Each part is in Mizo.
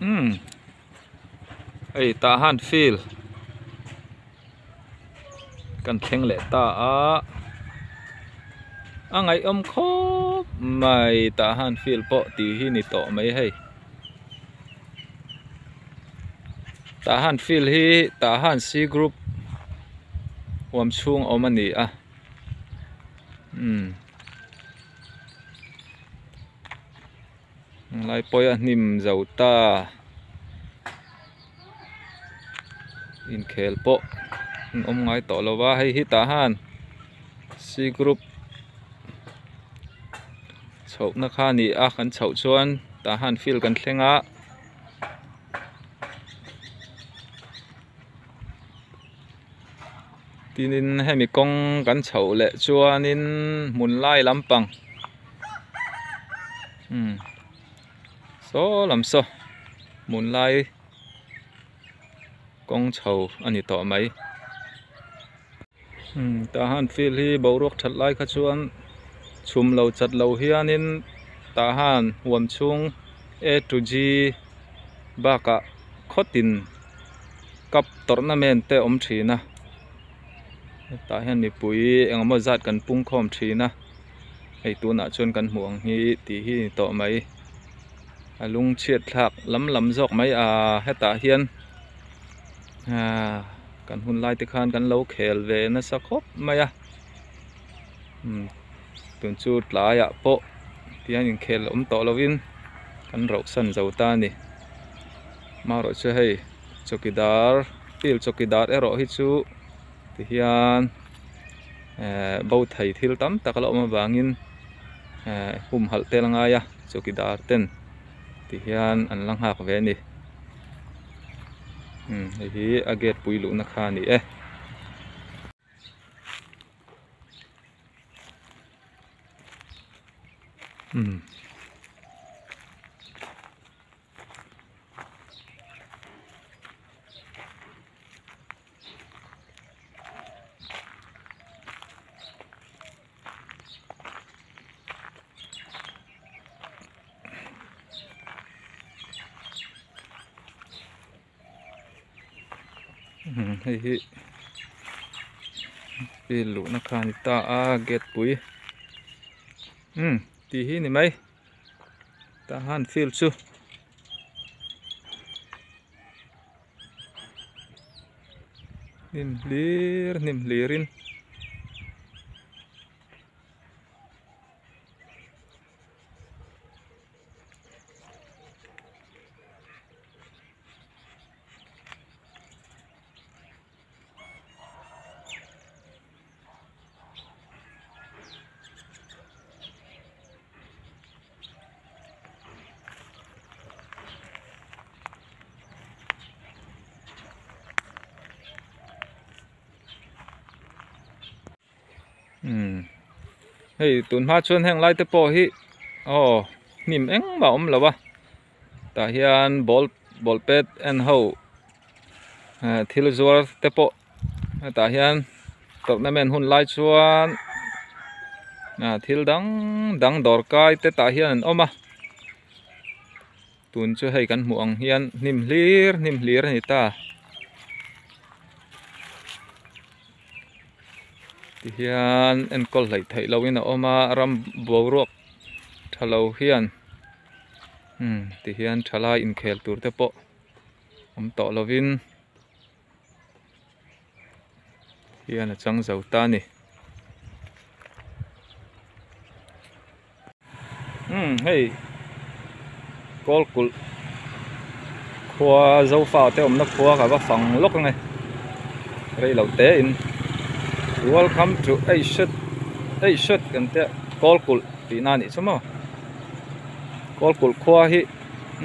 Umm hei tah han field kan thleng leh ta a a ngaihawm khawp mai tah han field pawh tih hi ni tawh mai hei tah han field hi tah han c group huam chhung awm a ni a umm. Lai pawh a hnim zo ta inkhel pawh an awm ngai tawh lo va hei hi tah han c group chhohna kha a ni a kan chhoh chuan tah han field kan thleng a. Tinin hemi kawng kan chhoh leh chuanin hmun lai lampang umm saw lam saw hmun lai kawng chho a ni tawh mai umm tah han field hi boruak that lai kha chuan chhum lo chat lo hianin tah han huam chhung a to g bakah khawtin. Cup tournament te a awm thin a hetah hian mipui engemaw zat kan pung khawm thin a hei tunah chuan kan hmuh ang hi tih hi ni tawh mai a lung chhiat thlak lam lam zawk mai ahh hetah hian ahh kan hun lai te khan kan lo khel ve nasa khawp mai a umm tun chu tlaiah pawh tihian inkhel awm tawh lovin kan rauh san zo ta a ni. Marawh chu hei chawkidar field chawkidar erawh hi chu tihian ehh bo thei thil tam tak a la awm avangin ehh humhalh tel a ngai a chawkidar ten tihian an la nghak ve a ni umm hei hi a gate pui luhna kha a ni e. Umm. Hei hi field luhna kha a ni ta a gate pui umm tih hi a ni mai. Tah han field chu hnim hlir hnim hlir in Hei tun hma chuan heng lai te pawh hi aw hnim engmah a awm lo a tah hian ball ball pet en ho thil zuar te pawh hetah hian tournament hun lai chuan thil dang dang dawr kai te tah hian an awm a tun chu hei kan hmuh ang hian hnim hlir hnim hlir a ni ta tihian enkawl hleih theih loh in a awm a ram boruak tha lo hian umm tihian thalai inkhel tur te pawh awm tawh lovin. Hian a chang zo ta a ni. Umm hei kawl kulh khua zofa te awmna khua ka va fang lawk ang e rei lo te in welcome to eihret eihret kan tia kawl kulh tih na a nih chu maw kawl kulh khua hi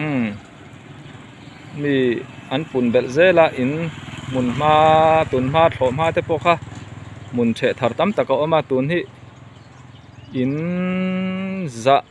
umm. Mi an pun belh zel a in hmun hma tun hma thlawh hma te pawh kha hmun chheh thar tam tak a awm a tun hi in zah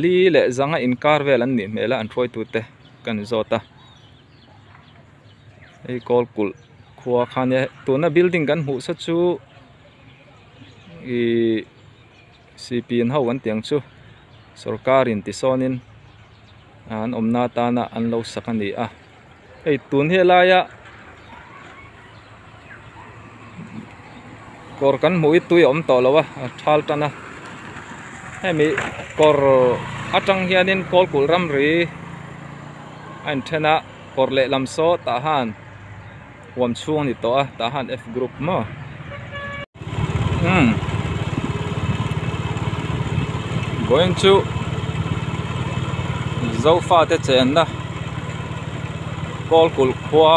li leh zanga inkar vel an nih hmel a an hruaitu te ka ni zawt a hei kawl kulh khua kha nia tuna building kan hmuh sa chu ihh. Cpn ho an tih ang chu sorkar in ti sawn in An awmna atana an lo sak a ni a hei tun hi laia kawr kan hmuh hi tui a awm tawh lo a a thal tan a hemi kawr atang hianin kawl kulh ramri a inthen a kawr lehlam saw tah han huam chhung a ni tawh a tah han F group maw umm vawiin chu zofa te chenna kawl kulh khua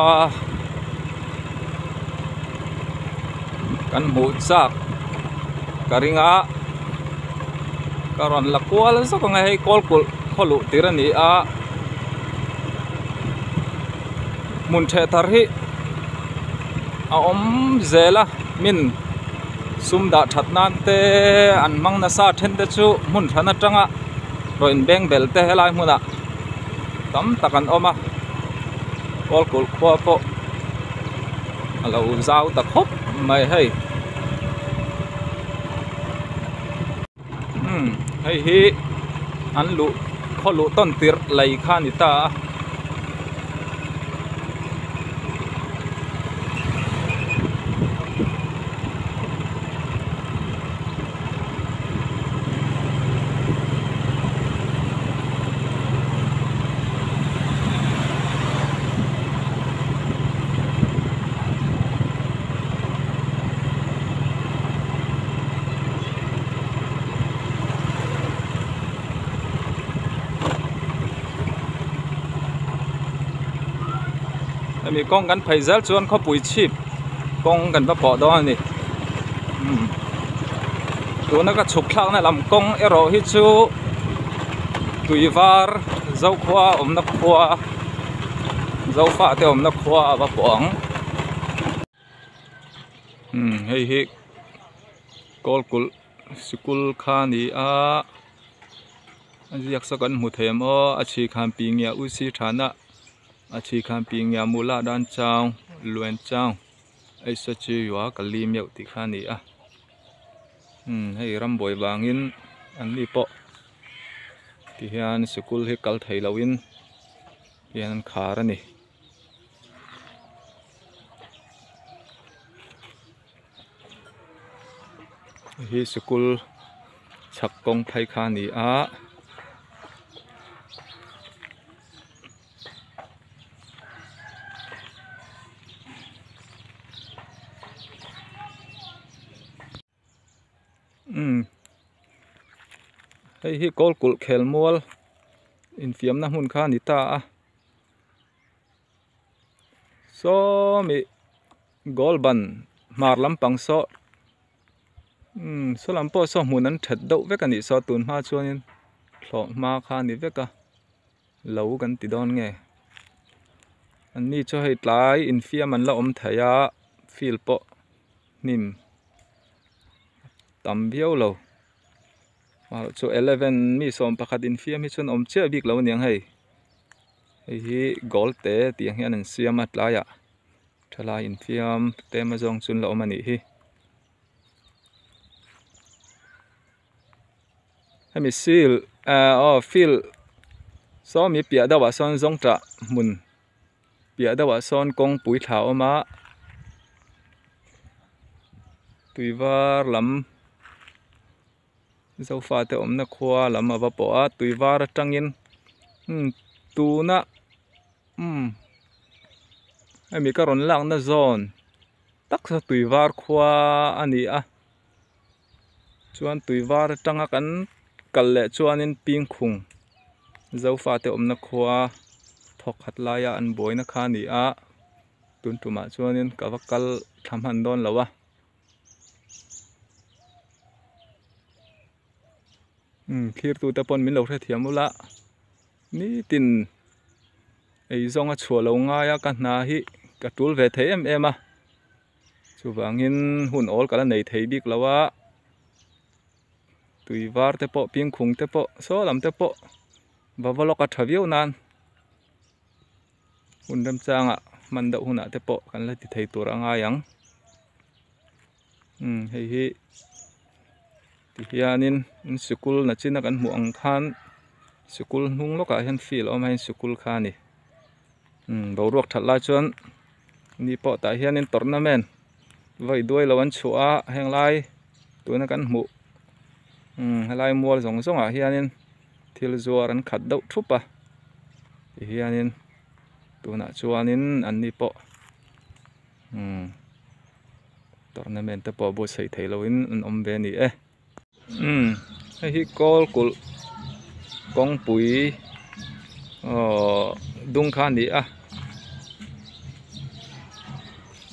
kan hmuh chak ka ring a ka rawn la kual zawk ang e hei kawl kulh khaw luh tir a ni a. Hmun theh thar hi a awm zel a min sum dah that nan te an hmang nasa then te chu hmun hran atanga rawn inbeng bel te helai hmunah tam tak an awm a kawlkulh khua pawh a lo zau ta khawp mai hei. Umm hei hi an luh khaw luh tawn tirh lei kha a ni ta a. Hemi kawng kan phei zel chuan khawpui chhip kawng kan va pawh dawn a ni umm tuna ka chhuk thlakna lam kawng erawh hi chu tui var zokhua awmna khua zofa te awmna khua a va pawh ang. Umm hei hi kawl kulh sikul kha a ni a a ziak saw kan hmu thei ang aw a chhi khan pi nge u si thana a chhi khan pi nge mula dan chang luen chang ei saw chi yua ka li meuh tih kha a ni a umm hei rambuai vangin an ni pawh tihian sikul hi kal thei loin hian an khar a ni. Hi sikul chhak kawng phei kha a ni a. Umm hei hi kawl kulh khel mual infiamna hmun kha a ni ta a. Sawmi goal ban hmar lampang saw umm saw lam pawh saw hmun an that deuh vek a nih saw tun hma chuanin thlawh hma kha a ni vek a lo kan ti dawn nge an ni chu hei tlai infiam an la awm thei a field pawh hnim tam viau lo. Chu eleven mi 11 infiam hi chuan awm chiah bik lo aniang hei. Hei hi goal te tih ang hian an siam a tlaiah thalai infiam tlem azawng chu an la awm a nih hi. Hemi seal ah aw field saw mi piah deuh ah sawn zawngtah hmun piah deuh ah sawn kawngpui thla a awm a tui var lam. Zofate awmna khua lam a va pawh a tui var atangin umm tuna umm hemi ka rawn lakna zawn tak saw tui var khua a ni a chuan tui var atanga kan kal leh chuanin pingkhung Zofate awmna khua thawk khat laia an buaina kha a ni a tun tumah chuanin ka va kal thla hman dawn lo a. Umm thlir tu te pawn min lo hrethiam ula nitin eizawnga chhuah lo ngai a ka hna hi ka tul ve thei em em a chuvangin hun awl ka la nei thei bik lo a tui var te pawh pingkhung te pawh saw lam te pawh va va lawk a tha viau nan. Hun remchangah hman deuh hunah te pawh kan la ti thei tur a ngai ang. Umm hei hi tihianin in sikul nachina kan hmuh ang khan Sikul hnung lawkah hian field a awm a hei sikul kha a ni umm boruak that lai chuan ni pawh tah hianin tournament vawi duai lo an chhuah a heng lai tuna kan hmuh umm helai mual zawng zawng ah hianin thil zuar an khat deuh thup a ti hianin tunah chuanin an ni pawh umm tournament te pawh buatsaih theih lohin an awm ve a ni e. Umm hei hi kawl kulh kawngpui aww dung kha a ni a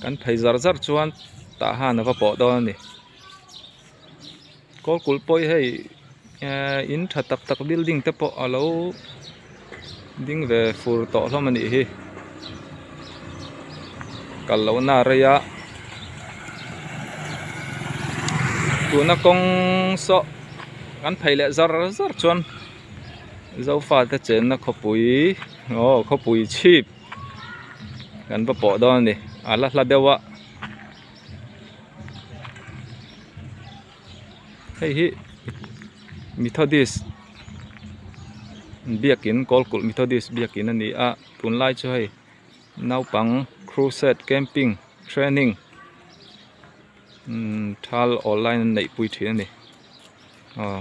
kan phei zar zar chuan tah han a va pawh dawn a ni kawl kulh pawh hi hei ehh in tha tak tak building te pawh a lo ding ve fur tawh hlawm a nih hi kal lohna a rei a tuna kawng saw kan phei leh zar zar chuan zofate chenna khawpui aw khawpui chhip kan va pawh dawn a ni a la hla deuh a hei hi Methodist biakin kawlkulh Methodist biakin a ni a tunlai chu hei naupang crusade camping training umm thal online an neih pui thin a ni aw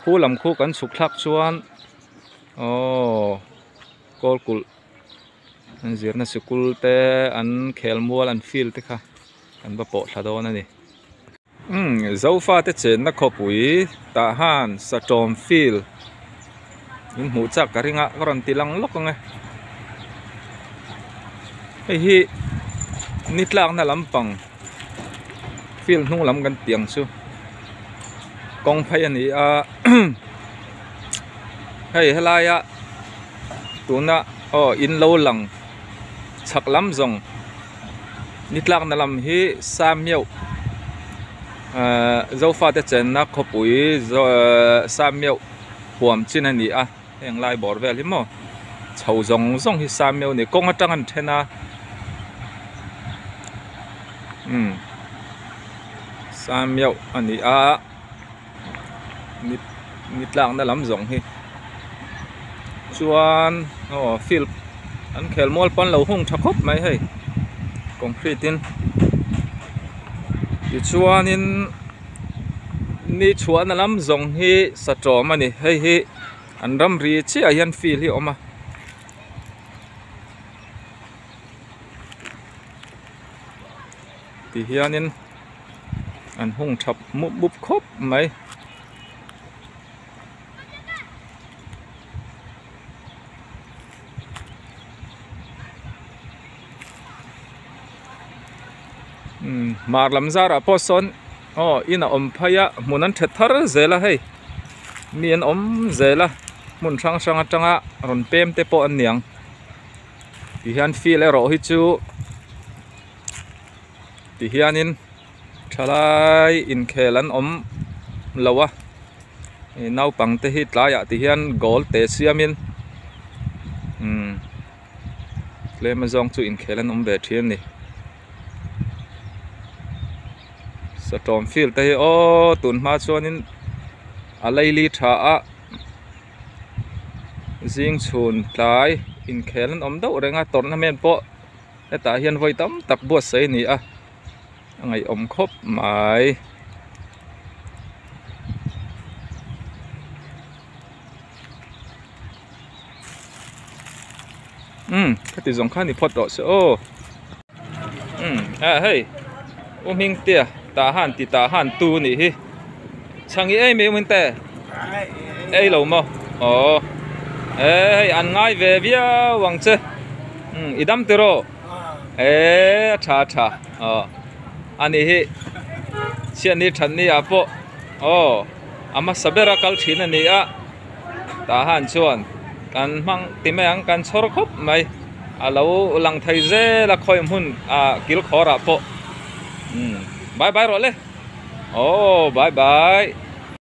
khu lam khu kan chhuk thlak chuan aww kawlkulh an zirna sikul te an khelmual an field te kha an va pawh thla dawn a ni. Umm Zofate chenna khawpui tah han Satawm field in hmuh chak ka ring a ka rawn ti lang lawk ang e hei hi ni tlakna lampang field hnung lam kan tih ang chu kawng phei a ni a hei helaia tuna aw in lo lang chhak lam zawng. Ni tlakna lam hi Samiau ehh Zofate chenna khawpui Samiau huam chin a ni a heng lai bawr vel hi maw chho zawng zawng hi Samiau a ni kawng atang an then a umm Samiau a ni a ni tlakna lam zawng hi chuan aw field an khel mual pawn lo hung tha khawp mai hei concrete in tichuanin ni chhuahna lam zawng hi satawm a ni hei hi an ramri chiah ah hian field hi a awm a. Ti hianin an hung thap mup mup khawp mai. Umm hmar lam zarah pawh sawn aw in a awm phei a hmun an that thar zel a hei mi an awm zel a hmun hrang hrang atanga rawn pem te pawh an niang ti hian field erawh hi chu. Ti hianin thalai inkhel an awm lo a ih naupang te hi tlaiah ti hian goal te siamin umm tlem azawng chu inkhel an awm ve thin a ni satawm field te hi aww tun hma chuanin a laili tha a zing chhun tlai inkhel an awm deuh reng a tournament pawh. Hetah hian vawi tam tak buatsaih a ni a a ngaihawm khawp mai. Umm khati zawng kha ni phawt rawh se aw umm ah hei u Hmingtea tah han ti tah han tu a nih hi chhang i ei mai u Hmingte ei lo maw aw e hei an ngai ve viau ang che. Umm i dam tiraw eee a tha a tha aw ani hi chhiatni thatni ah pawh aw a hmasa bera kal thin a ni a tah han chuan kan hmang ti mai ang kan chhawr khawp mai a lo lang thei zel a khawi hmun ah kil khawr ah pawh umm bye bye rawh le aw bye bye.